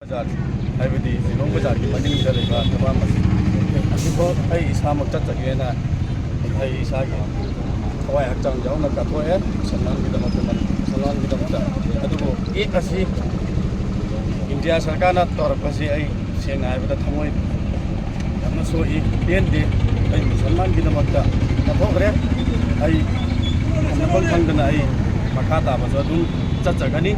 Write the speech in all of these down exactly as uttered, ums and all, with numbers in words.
ꯕꯖꯥꯔ, ꯍꯥꯏꯕꯗꯤ ꯂꯤꯂꯣꯡ ꯕꯖꯥꯔꯒꯤ ꯃꯅꯤꯡꯗ ꯂꯩꯕ ꯖꯃꯥ ꯃꯁꯖꯤꯗ ꯑꯁꯤꯐꯥꯎ ꯑꯩ ꯏꯁꯥꯃꯛ ꯆꯠꯆꯒꯦꯅ ꯑꯩ ꯏꯁꯥꯒꯤ ꯊꯋꯥꯏ ꯍꯛꯆꯥꯡ ꯌꯥꯎꯅ ꯀꯠꯊꯣꯛꯑꯦ꯫ ꯃꯨꯁꯜꯃꯥꯟꯒꯤꯗꯃꯛꯇ, ꯃꯨꯁꯜꯃꯥꯟꯒꯤꯗꯃꯛꯇ꯫ ꯑꯗꯨꯕꯨ ꯑꯦꯛ ꯑꯁꯤ ꯏꯟꯗꯤꯌꯥ ꯁꯔꯀꯥꯔꯅ ꯇꯧꯔꯛꯄꯁꯤ ꯑꯩ ꯁꯦꯡꯅ ꯍꯥꯏꯕꯗ ꯊꯃꯣꯏ ꯌꯥꯝꯅ ꯁꯣꯛꯏ, ꯄꯦꯟꯗꯦ꯫ ꯑꯩ ꯃꯨꯁꯜꯃꯥꯟꯒꯤꯗꯃꯛꯇ ꯀꯠꯊꯣꯛꯈ꯭ꯔꯦ꯫ ꯑꯩ ꯃꯐꯝ ꯈꯪꯗꯅ ꯑꯩ ꯃꯈꯥ ꯇꯥꯕꯁꯨ ꯑꯗꯨꯝ ꯆꯠꯆꯒꯅꯤ꯫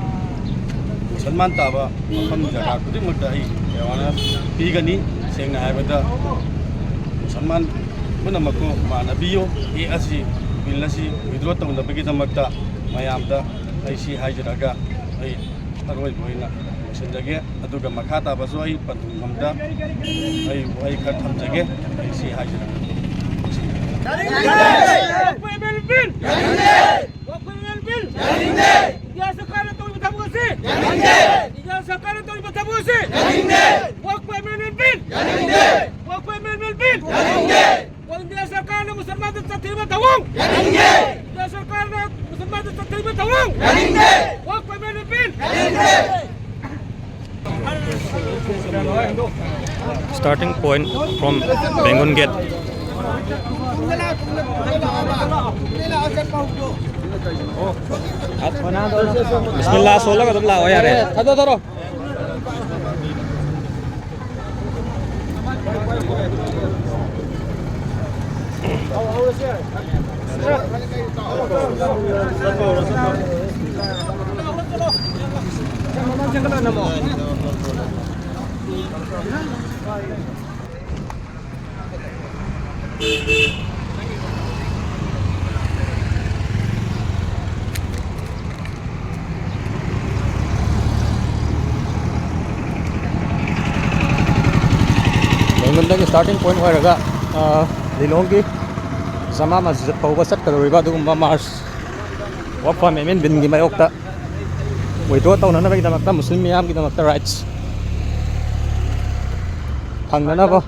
ꯃꯨꯁꯜꯃꯥꯟ ꯇꯥꯕ ꯃꯐꯝ ꯖꯒꯥ ꯈꯨꯗꯤꯡꯃꯛꯇ ꯑꯩ ꯑꯦꯋꯥꯔꯅꯦꯁ ꯄꯤꯒꯅꯤ꯫ ꯁꯦꯡꯅ ꯍꯥꯏꯕꯗ ꯃꯨꯁꯜꯃꯥꯟ ꯄꯨꯝꯅꯃꯛꯄꯨ ꯃꯥꯟꯅꯕꯤꯌꯨ꯫ ꯑꯦ ꯑꯁꯤ, ꯕꯤꯜ ꯑꯁꯤ ꯋꯤꯗ꯭ꯔꯣ ꯇꯧꯅꯕꯒꯤꯗꯃꯛꯇ ꯃꯌꯥꯝꯗ ꯑꯩ ꯁꯤ ꯍꯥꯏꯖꯔꯒ ꯑꯩ ꯑꯔꯣꯏꯕ ꯑꯣꯏꯅ ꯂꯣꯏꯁꯤꯟꯖꯒꯦ꯫ ꯑꯗꯨꯒ ꯃꯈꯥ ꯇꯥꯕꯁꯨ ꯑꯩ ꯄꯟꯊꯨꯡꯐꯝꯗ ꯑꯩ ꯋꯥꯍꯩ ꯈꯔ ꯊꯝꯖꯒꯦ꯫ ꯑꯩ ꯁꯤ ꯍꯥꯏꯖꯔꯒ ꯌꯥꯅꯤꯡꯗꯦ! ꯋꯥꯛꯐ ꯑꯦꯃꯦꯟꯗꯃꯦꯟꯠ! ꯌꯥꯅꯤꯡꯗꯦ! ꯋꯥꯛꯐ ꯑꯦꯃꯦꯟꯗꯃꯦꯟꯠ! ꯌꯥꯅꯤꯡꯗꯦ! ꯏꯟꯗꯤꯌꯥ ꯁꯔꯀꯥꯔꯅ ꯇꯧꯔꯤꯕ ꯊꯕꯛ ꯑꯁꯤ! ꯌꯥꯅꯤꯡꯗꯦ! ꯏꯟꯗꯤꯌꯥ ꯁꯔꯀꯥꯔꯅ ꯇꯧꯔꯤꯕ ꯊꯕꯛ ꯑꯁꯤ! ꯌꯥꯅꯤꯡꯗꯦ! Waqf amendment bill! ꯌꯥꯅꯤꯡꯗꯦ! Waqf amendment bill! ꯌꯥꯅꯤꯡꯗꯦ! ꯏꯟꯗꯤꯌꯥ ꯁꯔꯀꯥꯔꯅ ꯃꯨꯁꯜꯃꯥꯟꯗ ꯆꯠꯊꯔꯤꯕ ꯊꯧꯑꯣꯡ! ꯌꯥꯅꯤꯡꯗꯦ! ꯏꯟꯗꯤꯌꯥ ꯁꯔꯀꯥꯔꯅ ꯃꯨꯁꯜꯃꯥꯟꯗ ꯆꯠꯊꯔꯤꯕ ꯊꯧꯑꯣꯡ! ꯌꯥꯅꯤꯡꯗꯦ! Waqf amendment bill! ꯌꯥꯅꯤꯡꯗꯦ! Starting point from Rangoon Gate. ꯕꯤꯁꯃꯤꯜꯂꯥ ꯁꯣꯜꯂꯒ ꯑꯗꯨꯝ ꯂꯥꯛꯑꯣ ꯌꯥꯔꯦ꯫ ꯊꯥꯗꯣꯛ, ꯊꯥꯗꯣꯛ꯫ ꯔꯦꯡꯒꯨꯟꯗꯒꯤ starting point ꯑꯣꯏꯔꯒ, ꯑ, ꯂꯤꯂꯣꯡꯒꯤ ꯖꯃꯥ ꯃꯁꯖꯤꯗ ꯐꯥꯎꯕ ꯆꯠꯀꯗꯧꯔꯤꯕ ꯑꯗꯨꯒꯨꯝꯕ ꯃꯥꯔꯆ, ꯋꯥꯛꯐ ꯑꯦꯃꯦꯟꯗꯃꯦꯟꯠ ꯕꯤꯜꯒꯤ ꯃꯥꯌꯣꯛꯇ withdraw ꯇꯧꯅꯅꯕꯒꯤꯗꯃꯛꯇ, ꯃꯨꯁꯂꯤꯝ ꯃꯤꯌꯥꯝꯒꯤꯗꯃꯛꯇ rights ꯐꯪꯅꯅꯕ